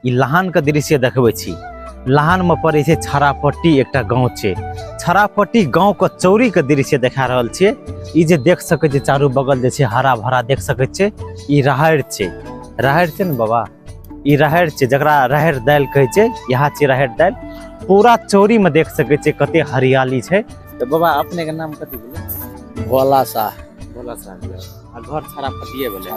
ई लहान के दृश्य देखबै छी। लहान में पड़ै छै छारापट्टी एकटा गांव छै। छारापट्टी गांव के चौरी के दृश्य देखा रहल छियै। ई जे देख सकै छियै चारू बगल जे छै हरा भरा देख सकै छियै, ई राहरि छै। राहरि छै ने बाबा, ई राहरि छै जकरा राहरि दालि कहै छै। इएह छै राहरि दालि। पूरा चौरी में देख सकै छियै कते हरियाली छै। तऽ बाबा अपने के नाम कथी भेलै? भोला शाह। भोला शाह भेलै। आ घर छारापट्टिए भेलै।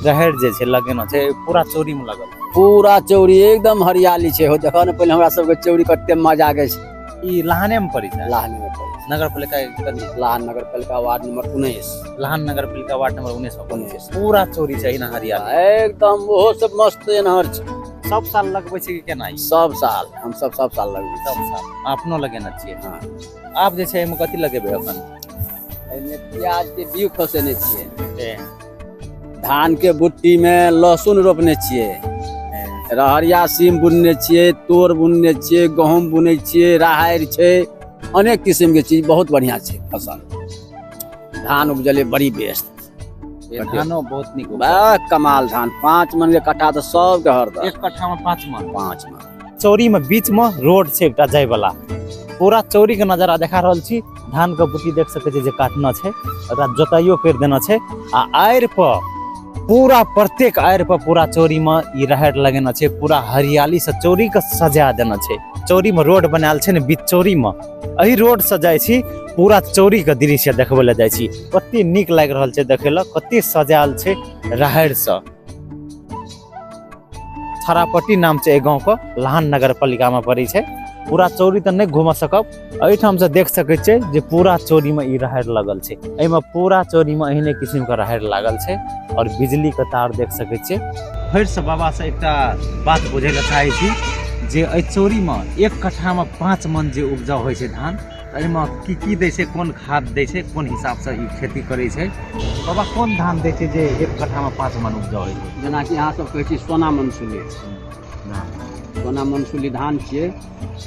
राहरि जे छै लगेना छै पूरा चौरी में लगल। पूरा चौरी एकदम हरियाली छै। हो देखो ने पहिले हमरा सबके चौरी कते मजा के छै। ई लहाने में पड़ै छै? लहाने में पड़ै छै। नगर पालिका कथी? लहान नगर पालिका वार्ड नंबर 19। लहान नगर पालिका वार्ड नंबर 19 में पड़ै छै। 19। पूरा चौरी छै एहिना हरियाली। एकदम ओहो सब मस्त एनहर छै। सब साल लगबै छै कि केना ई? सब साल, हम सब सब साल लगबै सब साल अपनो लगेने छियै? हाँ। आब जे छै एहिमे कथी लगेबै अखन? एहिमे प्याज के बीज खसेने छियै। ए। धान के बुट्टी में लहसुन रोपने छियै। ए। रहरिया सीम बुनने छियै, तोर बुनने छियै, गहूम बुनै छियै, राहरि छै, अनेक किस्म के चीज। बहुत बढ़िया छै फसल। धान उपजले बड़ी बेस्ट। ए, धानो बहुत नीक उपजल। बा कमाल धान, 5 मन के कट्ठा तऽ सबके हरदम। एक कट्ठा में 5 मन? 5 मन। चौरी में बीच में रोड छै एकटा जाय वाला। पूरा चौरी के नजारा देखा रहल छी। धान के बुट्टी देख सकै छी जे काटना छै, ओकरा जोताइयो कर देना छै। आ आड़ि पर पूरा प्रत्येक आड़ि पर पूरा चौरी में ई राहरि लगेना छै। पूरा हरियाली से चौरी के सजा देना छै। चौरी में रोड बनायल छै ने बीच चौरी में, एही रोड से जाइ छी पूरा चौरी के दृश्य देखबै लए जाइ छी। कते नीक लागि रहल छै देखै लए, कते सजायल छै राहरि से। छारापट्टी नाम छै एहि गाँव के, लहान नगर पालिका में पड़ै छै। पूरा चौरी तऽ नहि घुमा सकब, एहिठाम से देख सकै छियै जे पूरा चौरी में ई राहरि लगल छै। एहिमे पूरा चौरी में एहने किस्म के राहरि लागल छै। और बिजली के तार देख सकै छियै। फेर से बाबा से एकटा बात बुझै लए चाहै छी जे एहि चौरी में एक कट्ठा में 5 मन जे उपजाउ होइ छै धान, तऽ एहिमे की की दै छै, कोन खाद दै छै, कोन हिसाब से ई खेती करै छै? बाबा कोन धान दै छै जे एक कट्ठा में 5 मन उपजाउ होइ छै? जेनाकि अहाँ सब कहै छी सोना मंसूली। सोना मंसूली धान छियै।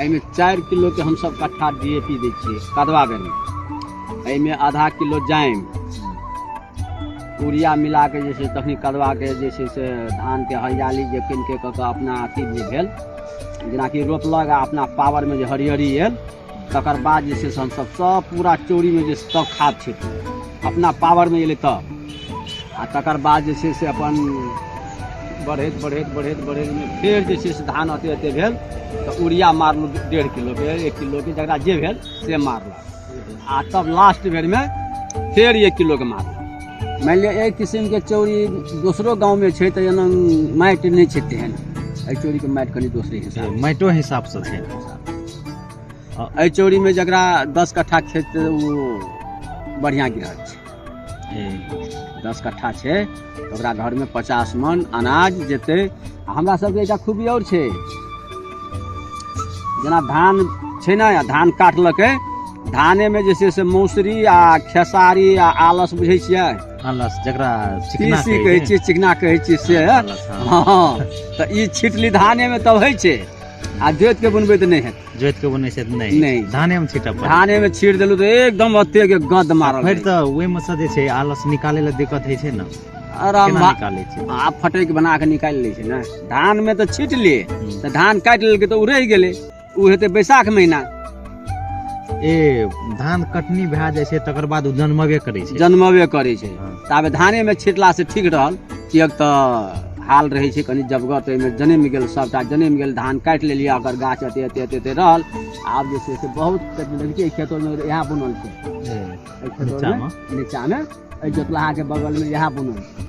एहिमे 4 किलो के हमसब कट्ठा डी ए पी दै छियै कदवा बेरमे। एहिमे आधा किलो जाइम यूरिया मिला के जे छै तखनी कदवा के जे छै से धान के हरियाली जे कनि के कऽ के अपना अथी जे भेल, जेनाकि रोपलक आ अपना पावर में जे हरियरी आयल, तकर बाद जे छै से हमसब सब पूरा चौरी में जे सब खाद छिटलहुँ अपना पावर में एलै तब। आ तकर बाद जे छै से अपन बढ़ैत बढ़ैत बढ़ैत बढ़ैत में फेर जे छै से धान अते अते भेल तऽ यूरिया मारलहुँ 1.5 किलो के, 1 किलो के, जकरा जे भेल से मारलक। आ तब लास्ट बेरमे फेर 1 किलो के मारलक। मानि लिअ एहि किसिमके चौरी दोसरो गाँवमे छै तऽ एना माटि नहि छै तेहन। एहि चौरीके माटि कनि दोसरे हिसाब, माटियो हिसाबसँ छै। एहि चौरीमे जकरा 10 कट्ठा खेत ओ बढ़िआँ गिरहत छै। 10 कट्ठा छै तऽ ओकरा घरमे 50 मन अनाज जेतै। आ हमरा सबके एकटा खूबी आओर छै, जेना धान छै ने, धान काटलकै, धानेमे जे छै से मौसरी आ खेसारी आ आलस बुझै छियै? आलस जकरा चिकना तीसी कहै छियै, चिकना कहै छियै से। आलस, हाँ। हँ, तऽ ई छिटली धानेमे तब होइ छै। आ जोति के बुनबै तऽ नहि हेतै। जोति के बुनै छै तऽ नहि। नहि। धानेमे छिटऽ पड़त। धानेमे छीट देलहुँ तऽ एकदम ओतेक गद मारल। फेर तऽ ओहिमे से जे छै आलस निकालै लए दिक्कत होइ छै ने? आराम केना निकालै छै? आ फटकि बना कऽ निकालि लै छै ने। धानमे तऽ छिटली तऽ धान काटि लेलकै तऽ ओ रहि गेलै, ओ हेतै बैसाख महीना। ए धान कटनी भए जाइ छै तकर बाद ओ जनमबे करै छै। जनमबे करै छै। हाँ। ताबे धानेमे छिटला से ठीक रहल, किएक तऽ हाल रहै छै कनि जबगर, तऽ एहिमे जनमि गेल, सबटा जनमि गेल, धान काटि लेलियै, ओकर गाछ एते एते एते एते रहल। आब जे छै से बहुत देखै छियै खेतोमे इएह बुनल छै। ए, एहि खेतोमे नीचामे? नीचामे एहि जोतलाहाके बगलमे इएह बुनल छै।